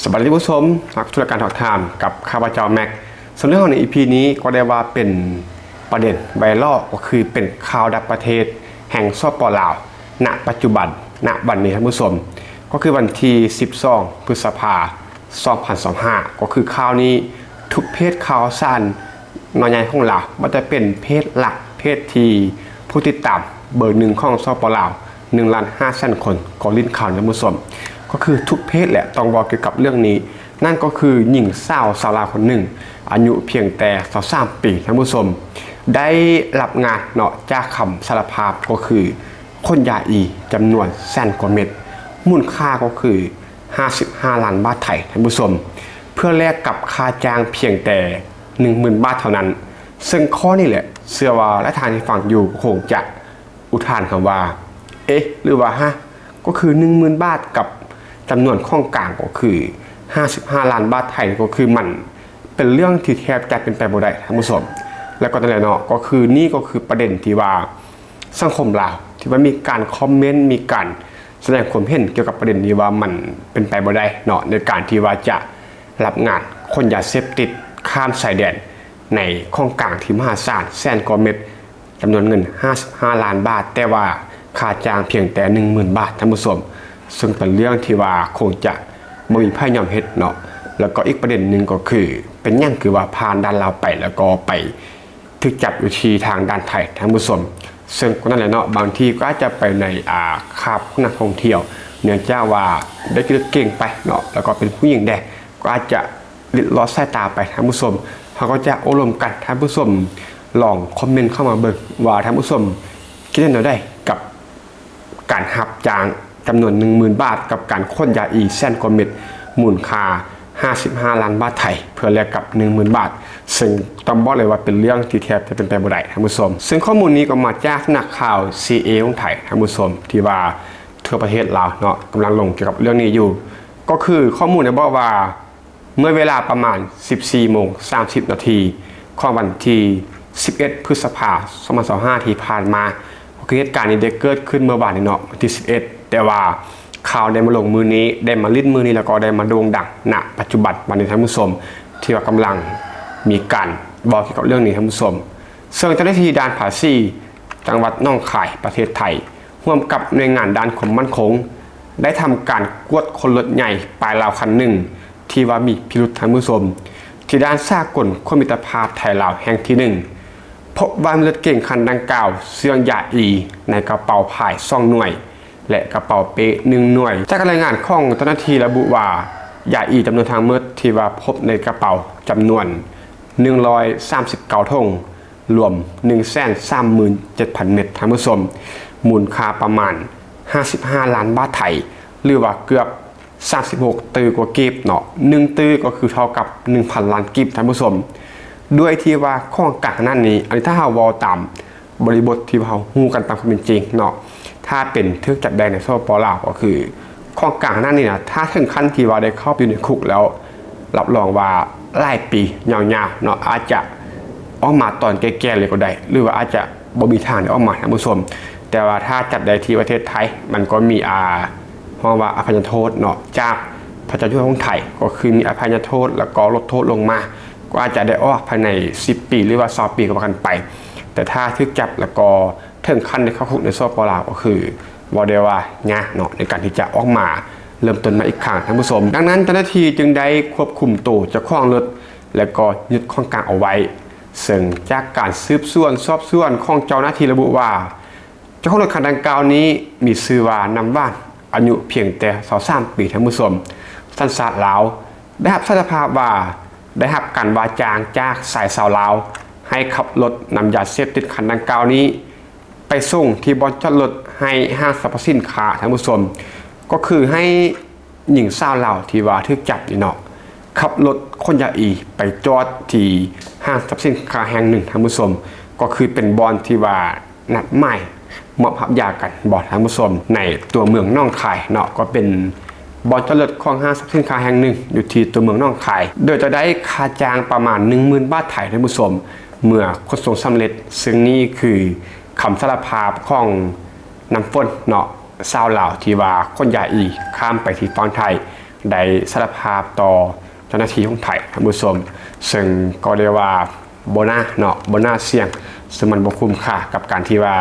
ສະບາຍດີທ່ານຜູ້ຊົມ, ຮັບສູ່ລາຍການ Talk Time ກັບຂ້າພະເຈົ້າ ແມັກ. ສຳລັບໃນ ອີພີ ນີ້ກໍໄດ້ວ່າເປັນປະເດັນໄວຣັລ ກໍຄືເປັນຂ່າວລະດັບປະເທດແຫ່ງ ສປ ລາວ ນະປັດຈຸບັນ ນະວັນນີ້ທ່ານຜູ້ຊົມ, ກໍຄືວັນທີສິບສອງ ພຶດສະພາ ສອງພັນຊາວຫ້າ ກໍຄືຂ່າວນີ້ ທຸກເພຈຂ່າວສານ ໜ່ວຍໃຫຍ່ຂອງລາວ, ບໍ່ວ່າຈະເປັນເພຈຫຼັກ ເພຈທີ່ຜູ້ຕິດຕາມເບີໜຶ່ງຂອງ ສປ ລາວ ໜຶ່ງລ້ານຫ້າແສນຄົນ ກໍຫຼິ້ນຂ່າວນີ້ທ່ານຜູ້ຊົມ. ກໍຄືທຸກເພຈແຫຼະ ຕ້ອງເວົ້າກ່ຽວກັບເລື່ອງນີ້, ນັ້ນກໍຄືຍິງສາວຊາວລາວຄົນໜຶ່ງ ອາຍຸພຽງແຕ່ຊາວສາມປີ ທ່ານຜູ້ຊົມ, ໄດ້ຮັບງານເນາະ ຈາກຄຳສາລະພາບ ກໍຄືຂົນຢາອີຈຳນວນແສນກວ່າເມັດ, ມູນຄ່າກໍຄື ຫ້າສິບຫ້າລ້ານບາດໄທ ທ່ານຜູ້ຊົມ, ເພື່ອແລກກັບຄ່າຈ້າງພຽງແຕ່ໜຶ່ງໝື່ນບາດເທົ່ານັ້ນ. ເຊິ່ງຂໍ້ນີ້ແຫຼະ ເຊື່ອວ່າຫຼາຍທ່ານທີ່ຟັງຢູ່ກໍຄົງຈະອຸທານຄຳວ່າ ເອະ ຫຼືວ່າ ຮະ? ກໍຄືໜຶ່ງໝື່ນບາດກັບຈຳນວນຂອງກາງກໍຄືຫ້າສິບຫ້າລ້ານບາດໄທ ກໍຄືມັນເປັນເລື່ອງທີ່ແທບຈະເປັນໄປບໍ່ໄດ້ ທ່ານຜູ້ຊົມ. ແລ້ວກໍນັ້ນແຫຼະເນາະ ກໍຄືນີ້ກໍຄືປະເດັນທີ່ວ່າສັງຄົມລາວ ທີ່ວ່າມີການຄອມເມັນ ມີການ ສະແດງຄວາມເຫັນກ່ຽວກັບປະເດັນນີ້ວ່າມັນເປັນໄປບໍ່ໄດ້ເນາະ ໃນການທີ່ວ່າຈະຮັບງານຂົນຢາເສບຕິດຂ້າມຊາຍແດນ ໃນຂອງກາງທີ່ມະຫາສານແສນກວ່າເມັດ ຈຳນວນເງິນຫ້າສິບຫ້າລ້ານບາດ, ແຕ່ວ່າຄ່າຈ້າງພຽງແຕ່ໜຶ່ງໝື່ນບາດ ທ່ານຜູ້ຊົມ, ເຊິ່ງເປັນເລື່ອງທີ່ວ່າຄົງຈະບໍ່ມີໃຜຍອມເຮັດເນາະ. ແລ້ວກໍອີກປະເດັນໜຶ່ງກໍຄື ເປັນຫຍັງຄືວ່າຜ່ານດ່ານລາວໄປ ແລ້ວກໍໄປ ຖືກຈັບຢູ່ທີ່ທາງດ່ານໄທ ທ່ານຜູ້ຊົມ. ເຊິ່ງກໍນັ້ນແຫຼະເນາະ ບາງທີກໍອາດຈະໄປໃນ ອ່າ ຄາບຂອງນັກທ່ອງທ່ຽວ ເນື່ອງຈາກວ່າໄດ້ຂີ່ລົດເກັ່ງໄປເນາະ ແລ້ວກໍເປັນຜູ້ຍິງແດ່ ກໍອາດຈະເລັດລອດສາຍຕາໄປ ທ່ານຜູ້ຊົມ. ເຮົາກໍຈະໂອ້ລົມກັນ ທ່ານຜູ້ຊົມລອງຄອມເມັນເຂົ້າມາເບິ່ງວ່າທ່ານຜູ້ຊົມຄິດເຫັນແນວໃດກັບ ການຮັບຈ້າງຈຳນວນໜຶ່ງໝື່ນບາດ ກັບການຂົນຢາອີແສນກວ່າເມັດ ມູນຄ່າຫ້າສິບຫ້າລ້ານບາດໄທ ເພື່ອແລກກັບໜຶ່ງໝື່ນບາດ, ເຊິ່ງຕ້ອງບອກເລີຍວ່າເປັນເລື່ອງທີ່ແທບຈະເປັນໄປບໍ່ໄດ້ ທ່ານຜູ້ຊົມ. ເຊິ່ງຂໍ້ມູນນີ້ກໍມາຈາກສຳນັກຂ່າວ ຊີເອ ຂອງໄທ ທ່ານຜູ້ຊົມ, ທີ່ວ່າທົ່ວປະເທດລາວເນາະ ກຳລັງລົງກ່ຽວກັບເລື່ອງນີ້ຢູ່. ກໍຄືຂໍ້ມູນໄດ້ບອກວ່າ ເມື່ອເວລາປະມານສິບສີ່ໂມງສາມສິບນາທີ ຂອງວັນທີສິບເອັດ ພຶດສະພາ ສອງພັນຊາວຫ້າ ທີ່ຜ່ານມາ, ກໍຄືເຫດການນີ້ໄດ້ເກີດຂຶ້ນເມື່ອວານນີ້ເນາະ ວັນທີສິບເອັດ, ແຕ່ວ່າຂ່າວໄດ້ມາລົງມື້ນີ້ ໄດ້ມາຫຼິ້ນມື້ນີ້ ແລ້ວກໍໄດ້ມາໂດ່ງດັງ ນະປັດຈຸບັນບັດນີ້ ທ່ານຜູ້ຊົມ, ທີ່ວ່າກຳລັງມີການເວົ້າກ່ຽວກັບເລື່ອງນີ້ ທ່ານຜູ້ຊົມ. ເຊິ່ງເຈົ້າໜ້າທີ່ດ່ານພາສີ ຈັງຫວັດໜອງຄາຍ ປະເທດໄທ ຮ່ວມກັບໜ່ວຍງານດ້ານຄວາມໝັ້ນຄົງ ໄດ້ທຳການກວດຄົ້ນລົດໃຫຍ່ປ້າຍລາວຄັນໜຶ່ງ ທີ່ວ່າມີພິລຸດ ທ່ານຜູ້ຊົມ, ທີ່ດ່ານສາກົນຂົວນມິດຕະພາບໄທລາວແຫ່ງທີໜຶ່ງ ພົບວ່າມີລົດເກັງຄັນດັ່ງກ່າວເຊື່ອງຢາອີໃນກະເປົາພາຍສອງໜ່ວຍ ແລະ ກະເປົາເປ້ໜຶ່ງໜ່ວຍ. ຈາກການລາຍງານຂອງເຈົ້າໜ້າທີ່ລະບຸວ່າ ຢາອີຈຳນວນທັງໝົດທີ່ວ່າພົບໃນກະເປົາຈຳນວນໜຶ່ງຮ້ອຍສາມສິບເກົ້າຖົງ ລວມໜຶ່ງແສນສາມໝື່ນເຈັດພັນເມັດ ທ່ານຜູ້ຊົມ, ມູນຄ່າປະມານຫ້າສິບຫ້າລ້ານບາດໄທ ຫຼືວ່າເກືອບສາມສິບຫົກຕື້ກວ່າກີບເນາະ, ໜຶ່ງຕື້ກໍຄືເທົ່າກັບໜຶ່ງພັນລ້ານກີບ ທ່ານຜູ້ຊົມ. ດ້ວຍທີ່ວ່າຂອງກາງນັ້ນນີ້ ອັນນີ້ຖ້າເຮົາເວົ້າຕາມ ບໍລິບົດທີ່ວ່າເຮົາຮູ້ກັນຕາມຄວາມເປັນຈິງເນາະ, ຖ້າເປັນຖືກຈັບໄດ້ໃນ ສປປ ລາວ ກໍຄືຂອງກາງນັ້ນນີ້ນະ ຖ້າເຖິງຂັ້ນທີ່ວ່າໄດ້ເຂົ້າໄປຢູ່ໃນຄຸກແລ້ວ ຮັບຮອງວ່າຫຼາຍປີຍາວໆເນາະ, ອາດຈະອອກມາຕອນແກ່ໆເລີຍກໍໄດ້ ຫຼືວ່າອາດຈະບໍ່ມີທາງໄດ້ອອກມາ ທ່ານຜູ້ຊົມ. ແຕ່ວ່າຖ້າຈັບໄດ້ທີ່ປະເທດໄທ ມັນກໍມີ ອ່າ ເຮົາວ່າອະໄພຍະໂທດເນາະ ຈາກພະເຈົ້າຢູ່ຫົວຂອງໄທ, ກໍຄືມີອະໄພຍະໂທດ ແລ້ວກໍລົດໂທດລົງມາ ກໍອາດຈະໄດ້ອອກພາຍໃນສິບປີ ຫຼືວ່າຊາວປີກໍວ່າກັນໄປ. ແຕ່ຖ້າຖືກຈັບ ແລ້ວກໍເຖິງຂັ້ນໄດ້ເຂົ້າຄຸກໃນ ສປປ ລາວ ກໍຄືເວົ້າໄດ້ວ່າຍາກເນາະ ໃນການທີ່ຈະອອກມາເລີ່ມຕົ້ນໃໝ່ອີກຄັ້ງ ທ່ານຜູ້ຊົມ. ດັ່ງນັ້ນ ເຈົ້າໜ້າທີ່ຈຶ່ງໄດ້ຄວບຄຸມໂຕເຈົ້າຂອງລົດ ແລະ ກໍຍຶດຂອງກາງເອົາໄວ້. ເຊິ່ງຈາກການສືບສວນສອບສວນຂອງເຈົ້າໜ້າທີ່ລະບຸວ່າ ເຈົ້າຂອງລົດຄັນດັ່ງກ່າວນີ້ມີຊື່ວ່າ ນ້ຳຫວານ ອາຍຸພຽງແຕ່ຊາວສາມປີ ທ່ານຜູ້ຊົມ, ສັນຊາດລາວ, ໄດ້ຮັບສາລະພາບວ່າ ໄດ້ຮັບການວ່າຈ້າງຈາກຊາຍຊາວລາວ ໃຫ້ຂັບລົດນຳຢາເສບຕິດຄັນດັ່ງກ່າວນີ້ ໄປສົ່ງທີ່ບ່ອນຈອດລົດໃຫ້ຫ້າງສັບພະສິນຄ້າ ທ່ານຜູ້ຊົມ, ກໍຄືໃຫ້ຍິງສາວລາວທີ່ວ່າຖືກຈັບນີ້ເນາະ ຂັບລົດຂົນຢາອີໄປຈອດທີ່ຫ້າງສັບພະສິນຄ້າແຫ່ງໜຶ່ງ ທ່ານຜູ້ຊົມ, ກໍຄືເປັນບ່ອນທີ່ວ່ານັດໝາຍມອບຮັບຢາກັນບໍ ທ່ານຜູ້ຊົມ, ໃນຕົວເມືອງໜອງຄາຍເນາະ, ກໍເປັນບ່ອນຈອດລົດຂອງຫ້າງສັບພະສິນຄ້າແຫ່ງໜຶ່ງຢູ່ທີ່ຕົວເມືອງໜອງຄາຍ, ໂດຍຈະໄດ້ຄ່າຈ້າງປະມານໜຶ່ງໝື່ນບາດໄທ ທ່ານຜູ້ຊົມ, ເມື່ອຂົນສົ່ງສຳເລັດ. ເຊິ່ງນີ້ຄືຄຳສາລະພາບຂອງ ນ້ຳຝົນເນາະ ຊາວລາວທີ່ວ່າຂົນຢາອີຂ້າມໄປທີ່ຝັ່ງໄທ ໄດ້ສາລະພາບຕໍ່ເຈົ້າໜ້າທີ່ຂອງໄທ ທ່ານຜູ້ຊົມ, ເຊິ່ງກໍໄດ້ວ່າບໍ່ໜ້າເນາະ, ບໍ່ໜ້າສ່ຽງ, ເຊິ່ງມັນບໍ່ຄຸ້ມຄ່າກັບການທີ່ວ່າ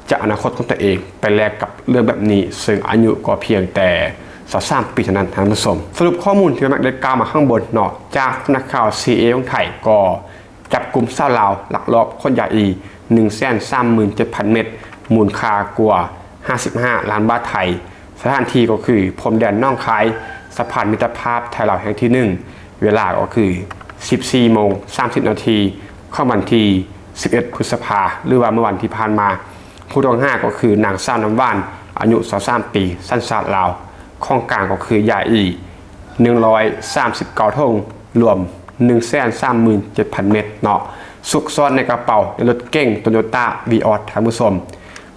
ຈະເອົາອະນາຄົດຂອງຕົວເອງໄປແລກກັບເລື່ອງແບບນີ້, ເຊິ່ງອາຍຸກໍພຽງແຕ່ຊາວສາມປີເທົ່ານັ້ນ ທ່ານຜູ້ຊົມ. ສະຫຼຸບຂໍ້ມູນທີ່ວ່າແມັກໄດ້ກ່າວມາຂ້າງບົນເນາະ, ຈາກສຳນັກຂ່າວ ຊີເອ ຂອງໄທ ກໍ ຈັບກຸມຊາວລາວລັກລອບຂົນຢາອີ ໜຶ່ງແສນສາມໝື່ນເຈັດພັນເມັດ ມູນຄ່າກວ່າຫ້າສິບຫ້າລ້ານບາດໄທ. ສະຖານທີ່ກໍຄືພົມແດນໜອງຄາຍ, ສະພານມິດຕະພາບໄທລາວແຫ່ງທີໜຶ່ງ, ເວລາກໍຄືສິບສີ່ໂມງສາມສິບນາທີ ຂອງວັນທີສິບເອັດ ພຶດສະພາ ຫຼືວ່າເມື່ອວັນທີ່ຜ່ານມາ. ຜູ້ຕ້ອງຫາກໍຄືນາງສາວນ້ຳຫວານ ອາຍຸຊາວສາມປີ ສັນຊາດລາວ, ຂອງກາງກໍຄືຢາອີ ໜຶ່ງຮ້ອຍສາມສິບເກົ້າຖົງ ລວມໜຶ່ງແສນສາມໝື່ນເຈັດພັນເມັດເນາະ, ຊຸກຊ້ອນໃນກະເປົາໃນລົດເກັງ ໂຕໂຍຕ້າ ວີອອດ ທ່ານຜູ້ຊົມ.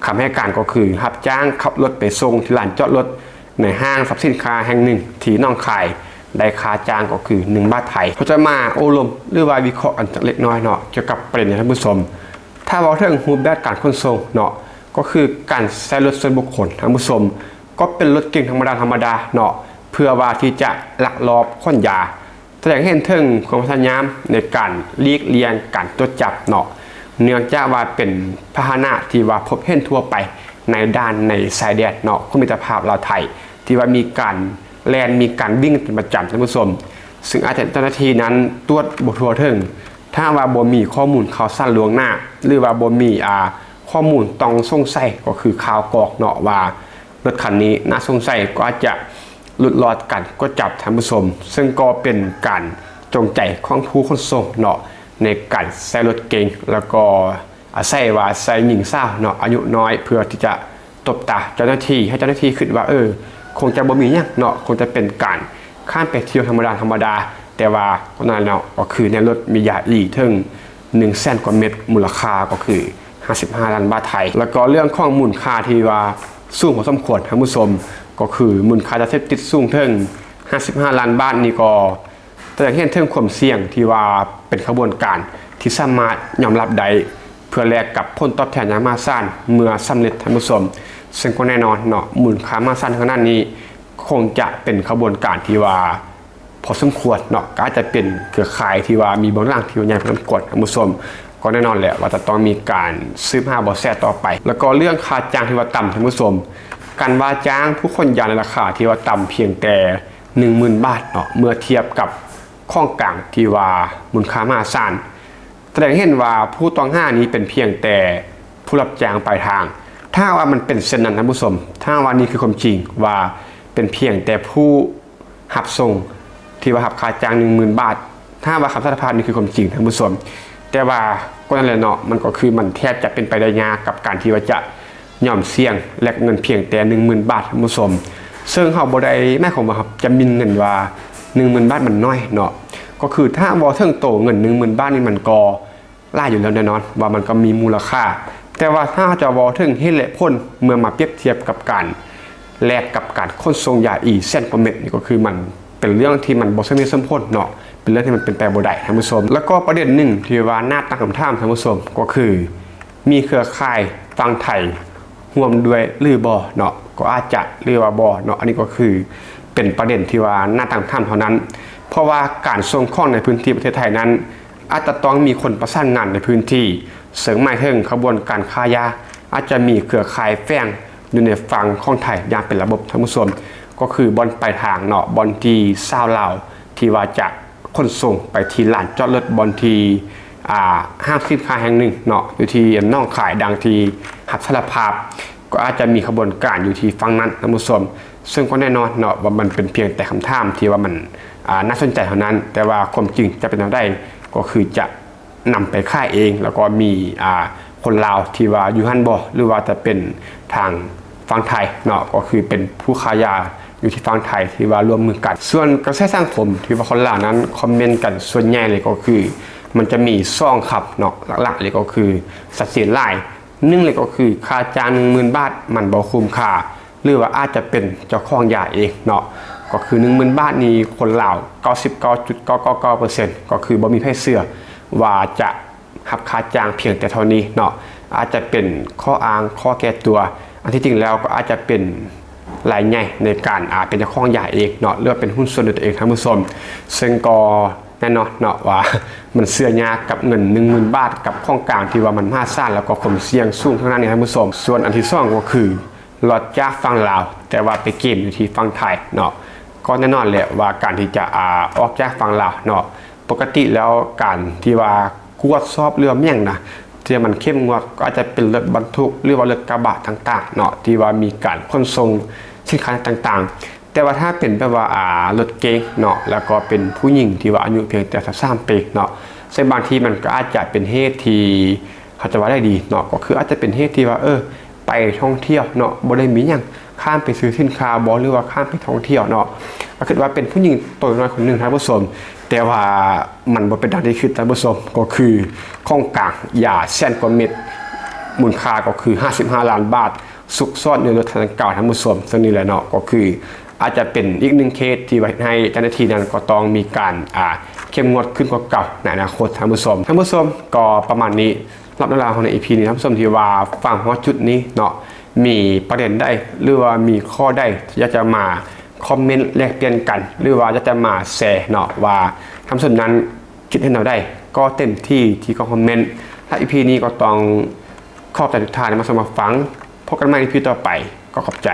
ຄຳໃຫ້ການກໍຄືຮັບຈ້າງຂັບລົດໄປສົ່ງທີ່ລານຈອດລົດໃນຫ້າງສັບສິນຄ້າແຫ່ງໜຶ່ງທີ່ໜອງຄາຍ, ໄດ້ຄ່າຈ້າງກໍຄືໜຶ່ງບາດໄທ. ເຮົາຈະມາໂອ້ລົມ ຫຼືວ່າວິເຄາະກັນຈັກເລັກນ້ອຍເນາະ ກ່ຽວກັບປະເດັນນີ້ ທ່ານຜູ້ຊົມ. ຖ້າເວົ້າເຖິງຮູບແບບການຂົນສົ່ງເນາະ, ກໍຄືການໃຊ້ລົດສ່ວນບຸກຄົນ ທ່ານຜູ້ຊົມ, ກໍເປັນລົດເກັງທຳມະດາໆເນາະ, ເພື່ອວ່າທີ່ຈະລັກລອບຂົນຢາ. ສະແດງເຫັນເຖິງຄວາມພະຍາຍາມໃນການຫຼີກລ່ຽງການກວດຈັບເນາະ, ເນື່ອງຈາກວ່າເປັນພາຫະນະທີ່ວ່າພົບເຫັນທົ່ວໄປໃນດ່ານໃນຊາຍແດນເນາະ ຂອງມິດຕະພາບລາວໄທ ທີ່ວ່າມີການແລ່ນ ມີການວິ່ງເປັນປະຈຳ ທ່ານຜູ້ຊົມ, ເຊິ່ງອາດຈະເຈົ້າໜ້າທີ່ນັ້ນຕວດບໍ່ທົ່ວເຖິງ. ຖ້າຫາກວ່າບໍ່ມີຂໍ້ມູນຂ່າວສານລ່ວງໜ້າ ຫຼືວ່າບໍ່ມີ ອາ ຂໍ້ມູນຕ້ອງສົງໄສ ກໍຄືຂ່າວກອງເນາະ ວ່າ ລົດຄັນນີ້ໜ້າສົງໄສ ກໍອາດຈະຫຼຸດລອດການກວດຈັບ ທ່ານຜູ້ຊົມ, ເຊິ່ງກໍເປັນການຈົງໃຈຂອງຜູ້ຂົນສົ່ງເນາະ ໃນການໃຊ້ລົດເກັງ ແລ້ວກໍອາໄສວ່າໃຊ້ຍິງສາວເນາະ ອາຍຸນ້ອຍ ເພື່ອທີ່ຈະຕົບຕາເຈົ້າໜ້າທີ່ ໃຫ້ເຈົ້າໜ້າທີ່ຄິດວ່າ ເອີ ຄົງຈະບໍ່ມີຫຍັງເນາະ, ຄົງຈະເປັນການຂ້າມໄປທ່ຽວທຳມະດາໆ, ແຕ່ວ່າກໍນັ້ນແຫຼະເນາະ, ກໍຄືໃນລົດມີຢາອີເຖິງໜຶ່ງແສນກວ່າເມັດ, ມູນລະຄ່າກໍຄື ຫ້າສິບຫ້າລ້ານບາດໄທ. ແລ້ວກໍເລື່ອງຂອງມູນຄ່າທີ່ວ່າສູງພໍສົມຄວນ ທ່ານຜູ້ຊົມ, ກໍຄືມູນຄ່າຢາເສບຕິດສູງເຖິງຫ້າສິບຫ້າລ້ານບາດນີ້ ກໍສະແດງເຫັນເຖິງຄວາມສ່ຽງທີ່ວ່າເປັນຂະບວນການທີ່ສາມາດຍອມຮັບໄດ້ ເພື່ອແລກກັບຜົນຕອບແທນຢ່າງມະຫາສານເມື່ອສຳເລັດ ທ່ານຜູ້ຊົມ. ເຊິ່ງກໍແນ່ນອນເນາະ, ມູນຄ່າມະຫາສານຂະໜາດນີ້ ຄົງຈະເປັນຂະບວນການທີ່ວ່າ ພໍສົມຄວນເນາະ, ກໍອາດຈະເປັນເຄືອຂ່າຍທີ່ວ່າມີເບື້ອງຫຼັງທີ່ວ່າໃຫຍ່ພໍສົມຄວນ ທ່ານຜູ້ຊົມ. ກໍແນ່ນອນແຫຼະວ່າຈະຕ້ອງມີການສືບຫາເບາະແສຕໍ່ໄປ. ແລ້ວກໍເລື່ອງຄ່າຈ້າງທີ່ວ່າຕ່ຳ ທ່ານຜູ້ຊົມ, ການວ່າຈ້າງຜູ້ຂົນຢາໃນລາຄາທີ່ວ່າຕ່ຳພຽງແຕ່ໜຶ່ງໝື່ນບາດເນາະ, ເມື່ອທຽບກັບຂອງກາງທີ່ວ່າມູນຄ່າມະຫາສານ, ສະແດງເຫັນວ່າຜູ້ຕ້ອງຫານີ້ເປັນພຽງແຕ່ຜູ້ຮັບຈ້າງປາຍທາງ. ຖ້າຫາກວ່າມັນເປັນເຊັ່ນນັ້ນ ທ່ານຜູ້ຊົມ, ຖ້າຫາກວ່ານີ້ຄືຄວາມຈິງ ວ່າເປັນພຽງແຕ່ຜູ້ ຮັບສົ່ງທີ່ວ່າຮັບຄ່າຈ້າງໜຶ່ງໝື່ນບາດ, ຖ້າຫາກວ່າຄຳສາລະພາບນີ້ຄືຄວາມຈິງ ທ່ານຜູ້ຊົມ, ແຕ່ວ່າກໍນັ້ນແຫຼະເນາະ, ມັນກໍຄືມັນແທບຈະເປັນໄປໄດ້ຍາກກັບການທີ່ວ່າຈະຍອມສ່ຽງແລກເງິນພຽງແຕ່ໜຶ່ງໝື່ນບາດ ທ່ານຜູ້ຊົມ. ເຊິ່ງເຮົາບໍ່ໄດ້ໝາຍຄວາມວ່າເຮົາຈະໝິ່ນເງິນວ່າໜຶ່ງໝື່ນບາດມັນໜ້ອຍເນາະ, ກໍຄືຖ້າເວົ້າເຖິງໂຕເງິນໜຶ່ງໝື່ນບາດນີ້ ມັນກໍ ຫຼາຍຢູ່ແລ້ວແນ່ນອນວ່າມັນກໍມີມູນລະຄ່າ, ແຕ່ວ່າຖ້າເຮົາຈະເວົ້າເຖິງເຫດແລະຜົນ ເມື່ອມາປຽບທຽບກັບການແລກກັບການຂົນສົ່ງຢາອີແສນກວ່າເມັດນີ້, ກໍຄືມັນເປັນເລື່ອງທີ່ມັນບໍ່ສົມເຫດສົມຜົນເນາະ, ເປັນເລື່ອງທີ່ມັນເປັນໄປບໍ່ໄດ້ ທ່ານຜູ້ຊົມ. ແລ້ວກໍປະເດັນໜຶ່ງທີ່ວ່າໜ້າຕັ້ງຄຳຖາມ ທ່ານຜູ້ຊົມ, ກໍຄືມີເຄືອຂ່າຍຝັ່ງໄທຮ່ວມດ້ວຍຫຼືບໍ່ເນາະ, ກໍອາດຈະ ຫຼືວ່າບໍ່ເນາະ, ອັນນີ້ກໍຄືເປັນປະເດັນທີ່ວ່າໜ້າຕັ້ງຄຳຖາມເທົ່ານັ້ນ, ເພາະວ່າການສົ່ງຂອງໃນພື້ນທີ່ປະເທດໄທນັ້ນ ອາດຈະຕ້ອງມີຄົນປະສານງານໃນພື້ນທີ່, ເຊິ່ງໝາຍເຖິງຂະບວນການຄ້າຢາ ອາດຈະມີເຄືອຂ່າຍແຝງຢູ່ໃນຝັ່ງຂອງໄທຢ່າງເປັນລະບົບ ທ່ານຜູ້ຊົມ, ກໍຄືບ່ອນປາຍທາງເນາະ, ບ່ອນທີ່ຊາວລາວທີ່ວ່າຈະຂົນສົ່ງໄປທີ່ລານຈອດລົດ, ບ່ອນທີ່ ອ່າ ຫ້າງສິນຄ້າແຫ່ງໜຶ່ງເນາະ ຢູ່ທີ່ໜອງຄາຍ ດັ່ງທີ່ຮັບສາລະພາບ, ກໍອາດຈະມີຂະບວນການຢູ່ທີ່ຝັ່ງນັ້ນ ທ່ານຜູ້ຊົມ. ເຊິ່ງກໍແນ່ນອນເນາະວ່າມັນເປັນພຽງແຕ່ຄຳຖາມທີ່ວ່າມັນ ອ່າ ໜ້າສົນໃຈເທົ່ານັ້ນ, ແຕ່ວ່າຄວາມຈິງຈະເປັນແນວໃດ ກໍຄືຈະ ນຳໄປຂາຍເອງ, ແລ້ວກໍມີ ອ່າ ຄົນລາວທີ່ວ່າຢູ່ຫັ້ນບໍ່ ຫຼືວ່າຈະເປັນທາງຝັ່ງໄທເນາະ, ກໍຄືເປັນຜູ້ຄ້າຢາຢູ່ທີ່ຝັ່ງໄທທີ່ວ່າຮ່ວມມືກັນ. ສ່ວນກະແສສັງຄົມທີ່ວ່າຄົນລາວນັ້ນຄອມເມັນກັນ ສ່ວນໃຫຍ່ເລີຍກໍຄືມັນຈະມີສອງຄຳເນາະ, ຫຼັກໆເລີຍກໍຄືຊັດເຈນຫຼາຍ. ໜຶ່ງເລີຍກໍຄືຄ່າຈ້າງໜຶ່ງໝື່ນບາດມັນບໍ່ຄຸ້ມຄ່າ ຫຼືວ່າອາດຈະເປັນເຈົ້າຂອງຢາເອງເນາະ, ກໍຄືໜຶ່ງໝື່ນບາດນີ້ ຄົນລາວເກົ້າສິບເກົ້າຈຸດເກົ້າເກົ້າເກົ້າເປີເຊັນ ກໍຄືບໍ່ມີໃຜເຊື່ອວ່າຈະຮັບຄ່າຈ້າງພຽງແຕ່ເທົ່ານີ້ເນາະ, ອາດຈະເປັນຂໍ້ອ້າງ ຂໍ້ແກ້ຕົວ, ອັນທີ່ຈິງແລ້ວກໍອາດຈະເປັນ ລາຍໃຫຍ່ໃນການ ອ່າ ເປັນເຈົ້າຂອງຢາເອງເນາະ ຫຼືວ່າເປັນຫຸ້ນສ່ວນດ້ວຍຕົວເອງ ທ່ານຜູ້ຊົມ. ເຊິ່ງກໍແນ່ນອນເນາະວ່າ ມັນເຊື່ອຍາກກັບເງິນໜຶ່ງໝື່ນບາດ ກັບຂອງກາງທີ່ວ່າມັນມະຫາສານ ແລ້ວກໍຄວາມສ່ຽງສູງທາງດ້ານນີ້ ທ່ານຜູ້ຊົມ. ສ່ວນອັນທີສອງກໍຄື ລອດຈາກຝັ່ງລາວ ແຕ່ວ່າໄປເກມຢູ່ທີ່ຝັ່ງໄທເນາະ. ກໍແນ່ນອນແຫຼະວ່າການທີ່ຈະ ອ່າ ອອກຈາກຝັ່ງລາວເນາະ ປົກກະຕິແລ້ວການທີ່ວ່າກວດສອບເຮືອແມ່ນຫຍັງນະ ທີ່ມັນເຂັ້ມງວດ ກໍອາດຈະເປັນລົດບັນທຸກ ຫຼືວ່າລົດກະບະຕ່າງໆເນາະ ທີ່ວ່າມີການຂົນສົ່ງສິນຄ້າຕ່າງໆ. ແຕ່ວ່າຖ້າເປັນແບບວ່າ ອ່າ ລົດເກັງເນາະ ແລ້ວກໍເປັນຜູ້ຍິງທີ່ວ່າອາຍຸພຽງແຕ່ຊາວສາມປີເນາະ ເຊິ່ງບາງທີມັນກໍອາດຈະເປັນເຫດທີ່ ເຂົາຈະວ່າໄດ້ດີເນາະ ກໍຄືອາດຈະເປັນເຫດທີ່ວ່າ ເອີ ໄປທ່ອງທ່ຽວເນາະ ບໍ່ໄດ້ມີຫຍັງ ຂ້າມໄປຊື້ສິນຄ້າບໍ ຫຼືວ່າຂ້າມໄປທ່ອງທ່ຽວເນາະ. ກໍຄິດວ່າເປັນຜູ້ຍິງໂຕນ້ອຍຄົນໜຶ່ງ ທ່ານຜູ້ຊົມ ແຕ່ວ່າມັນບໍ່ເປັນດັ່ງທີ່ຄິດ ທ່ານຜູ້ຊົມ. ກໍຄືຂອງກາງຢາແສນກວ່າເມັດ ມູນຄ່າກໍຄືຫ້າສິບຫ້າລ້ານບາດ ຊຸກຊ້ອນຢູ່ໃນລົດຄັນດັ່ງກ່າວ ທ່ານຜູ້ຊົມ. ເຊິ່ງນີ້ແຫຼະເນາະ ກໍຄືອາດຈະເປັນອີກໜຶ່ງເຄສທີ່ວ່າເຮັດໃຫ້ເຈົ້າໜ້າທີ່ນັ້ນກໍຕ້ອງມີການ ອ່າ ເຂັ້ມງວດຂຶ້ນກວ່າເກົ່າໃນອະນາຄົດ ທ່ານຜູ້ຊົມ. ທ່ານຜູ້ຊົມ ກໍປະມານນີ້ ສຳລັບເລື່ອງລາວຂອງໃນ ອີພີ ນີ້ ທ່ານຜູ້ຊົມທີ່ວ່າຟັງຮອດຈຸດນີ້ເນາະ ມີປະເດັນໃດ ຫຼືວ່າມີຂໍ້ໃດທີ່ຢາກຈະມາຄອມເມັນແລກປ່ຽນກັນ ຫຼືວ່າຢາກຈະມາແຊເນາະ ວ່າທ່ານຜູ້ຊົມນັ້ນຄິດເຫັນແນວໃດ ກໍເຕັມທີ່ທີ່ຄອມເມັນ. ແລະ ອີພີ ນີ້ກໍຕ້ອງຂອບໃຈທຸກທ່ານທີ່ມາຊົມມາຟັງ. ພົບກັນໃໝ່ ອີພີ ຕໍ່ໄປ. ກໍຂອບໃຈ.